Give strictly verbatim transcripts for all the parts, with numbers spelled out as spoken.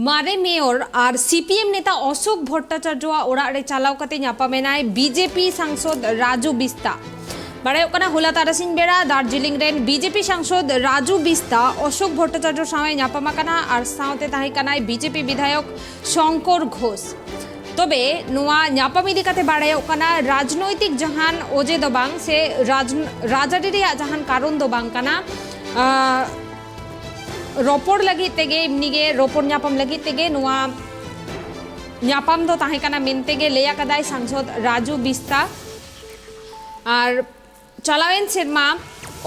ᱢᱟᱨᱮ ᱢᱮᱭᱚᱨ ᱟᱨ ᱥᱤᱯᱤᱮᱢ ᱱᱮᱛᱟ ᱚᱥᱳᱠ ᱵᱷᱚᱴᱴᱟᱪᱟᱨᱡᱚᱣᱟᱜ ᱚᱲᱟᱜ ᱨᱮ ᱪᱟᱞᱟᱣ ᱠᱟᱛᱮ ᱧᱟᱯᱟᱢ ᱮᱱᱟᱭ ᱵᱤᱡᱮᱯᱤ ᱥᱟᱝᱥᱚᱫ ᱨᱟᱡᱩ ᱵᱤᱥᱛᱟ᱾ ᱵᱟᱲᱟᱭᱚᱜ ᱠᱟᱱᱟ, ᱦᱚᱞᱟ ᱛᱟᱨᱟᱥᱤᱧ ᱵᱮᱲᱟ ᱫᱟᱨᱡᱤᱞᱤᱝ ᱨᱮᱱ ᱵᱤᱡᱮᱯᱤ ᱥᱟᱝᱥᱚᱫ ᱨᱟᱡᱩ ᱵᱤᱥᱛᱟ ᱚᱥᱳᱠ ᱵᱷᱚᱴᱴᱟᱪᱟᱨᱡᱚ ᱥᱟᱶ ᱮ ᱧᱟᱯᱟᱢ ᱟᱠᱟᱱᱟ ᱟᱨ ᱥᱟᱶᱛᱮ ᱛᱟᱦᱮᱸ ᱠᱟᱱᱟᱭ ᱵᱤᱡᱮᱯᱤ ᱵᱤᱫᱷᱟᱭᱚᱠ ᱥᱚᱝᱠᱚᱨ ᱜᱷᱳᱥ᱾ ᱛᱚᱵᱮ ᱱᱚᱣᱟ ᱧᱟᱯᱟᱢ ᱤᱫᱤ ᱠᱟᱛᱮ ᱵᱟᱲᱟᱭᱚᱜ ᱠᱟᱱᱟ, ᱨᱟᱡᱽᱱᱳᱭᱛᱤᱠ ᱡᱟᱦᱟᱱ ᱚᱡᱮ ᱫᱚ ᱵᱟᱝ, ᱥᱮ ᱨᱟᱡᱽ-, ᱨᱟᱡᱽᱟᱹᱨᱤ ᱨᱮᱭᱟᱜ ᱡᱟᱦᱟᱱ ᱠᱟᱨᱚᱱ ᱫᱚ ᱵᱟᱝ ᱠᱟᱱᱟ᱾ ᱟᱸ, ᱨᱚᱯᱚᱲ ᱞᱟᱹᱜᱤᱫ ᱛᱮᱜᱮ, ᱮᱢᱱᱤ ᱜᱮ ᱨᱚᱯᱚᱲ ᱧᱟᱯᱟᱢ ᱞᱟᱹᱜᱤᱫ ᱛᱮᱜᱮ ᱱᱚᱣᱟ ᱧᱟᱯᱟᱢ ᱫᱚ ᱛᱟᱦᱮᱸ ᱠᱟᱱᱟ ᱢᱮᱱᱛᱮ ᱜᱮ ᱞᱟᱹᱭ ᱟᱠᱟᱫᱟᱭ ᱥᱟᱝᱥᱚᱫ ᱨᱟᱡᱩ ᱵᱤᱥᱛᱟ᱾ ᱟᱨ ᱪᱟᱞᱟᱣᱮᱱ ᱥᱮᱨᱢᱟ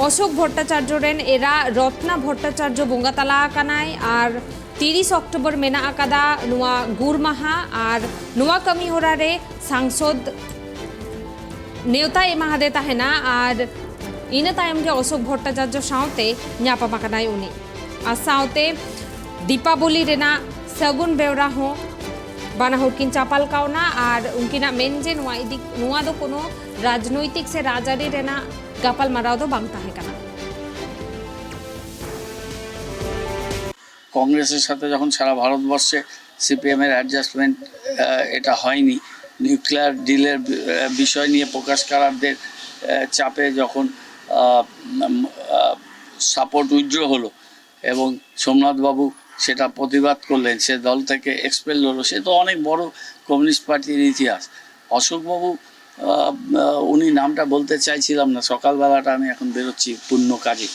ᱚᱥᱳᱠ ᱵᱷᱚᱴᱴᱟᱪᱟᱨᱡᱚ ᱨᱮᱱ ᱮᱨᱟ ᱨᱚᱛᱱᱟ ᱵᱷᱚᱴᱴᱟᱪᱟᱨᱡᱚ ᱵᱚᱸᱜᱟ ᱛᱟᱞᱟ ᱟᱠᱟᱱᱟᱭ ᱟᱨ ᱛᱤᱨᱤᱥ ᱚᱠᱴᱳᱵᱚᱨ ᱢᱮᱱᱟᱜ ᱟᱠᱟᱫᱟ ᱱᱚᱣᱟ ᱜᱩᱨ ᱢᱟᱦᱟ᱾ ᱟᱨ ᱱᱚᱣᱟ ᱠᱟᱹᱢᱤ ᱦᱚᱨᱟ ᱨᱮ ᱥᱟᱝᱥᱚᱫ ᱱᱮᱣᱛᱟᱭ ᱮᱢᱟᱦᱟᱫᱮ ᱛᱟᱦᱮᱱᱟ ᱟᱨ ᱤᱱᱟᱹ ᱛᱟᱭᱚᱢ ᱜᱮ ᱚᱥᱳᱠ ᱵᱷᱚᱴᱴᱟᱪᱟᱨᱡᱚ ᱥᱟᱶᱛᱮ ᱧᱟᱯᱟᱢ ᱟᱠᱟᱱᱟᱭ ᱩᱱᱤ᱾ ᱟᱨ ᱥᱟᱶᱛᱮ ᱫᱤᱯᱟᱵᱚᱞᱤ ᱨᱮᱱᱟᱜ ᱥᱟᱹᱜᱩᱱ ᱵᱮᱣᱨᱟ ᱦᱚᱸ ᱵᱟᱱᱟ ᱦᱚᱲ ᱠᱤᱱ ᱪᱟᱯᱟᱞ ᱠᱟᱣᱱᱟ᱾ ᱟᱨ ᱩᱱᱠᱤᱱᱟᱜ ᱢᱮᱱ ᱡᱮ ᱱᱚᱣᱟ ᱤᱫᱤ, ᱱᱚᱣᱟ ᱫᱚ ᱠᱳᱱᱳ ᱨᱟᱡᱽᱱᱳᱭᱛᱤᱠ ᱥᱮ ᱨᱟᱡᱽᱟᱹᱨᱤ ᱨᱮᱱᱟᱜ ᱜᱟᱯᱟᱞᱢᱟᱨᱟᱣ ᱫᱚ ᱵᱟᱝ ᱛᱟᱦᱮᱸ ᱠᱟᱱᱟ᱾ কংগ্রেসের সাথে যখন সারা ভারতবর্ষে সিপিএম এর অ্যাডজাস্টমেন্ট এটা হয়নি, নিউক্লিয়ার ডিলের বিষয় নিয়ে প্রকাশ কারারদের চাপে যখন সাপোর্ট উইথড্র হলো এবং সোমনাথবাবু সেটা প্রতিবাদ করলেন, সে দল থেকে এক্সপেল হলো, সে তো অনেক বড় কমিউনিস্ট পার্টির ইতিহাস। অশোকবাবু, উনি নামটা বলতে চাইছিলাম না, সকালবেলাটা আমি এখন বেরোচ্ছি পূর্ণ কাজে।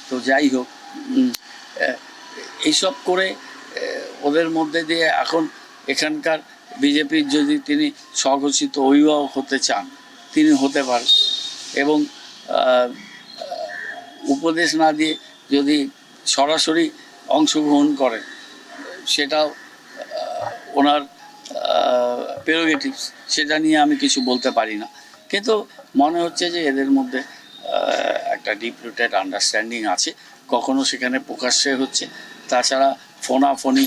তো যাই হোক, এইসব করে ওদের মধ্যে দিয়ে এখন এখানকার বিজেপির যদি তিনি স্বঘোষিত অভিভাবক হতে চান, তিনি হতে পারেন। এবং উপদেশ না দিয়ে যদি সরাসরি অংশগ্রহণ করেন, সেটাও ওনার প্রেরোগেটিভস, সেটা নিয়ে আমি কিছু বলতে পারি না। কিন্তু মনে হচ্ছে যে এদের মধ্যে একটা ডিপ রুটেড আন্ডারস্ট্যান্ডিং আছে। কখনো সেখানে প্রকাশ্যে হচ্ছে, তাছাড়া ফোনাফোনি,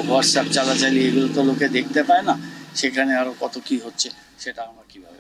হোয়াটসঅ্যাপ চালাচালি, এগুলো তো লোকে দেখতে পায় না। সেখানে আরও কত কী হচ্ছে, সেটা আমরা কীভাবে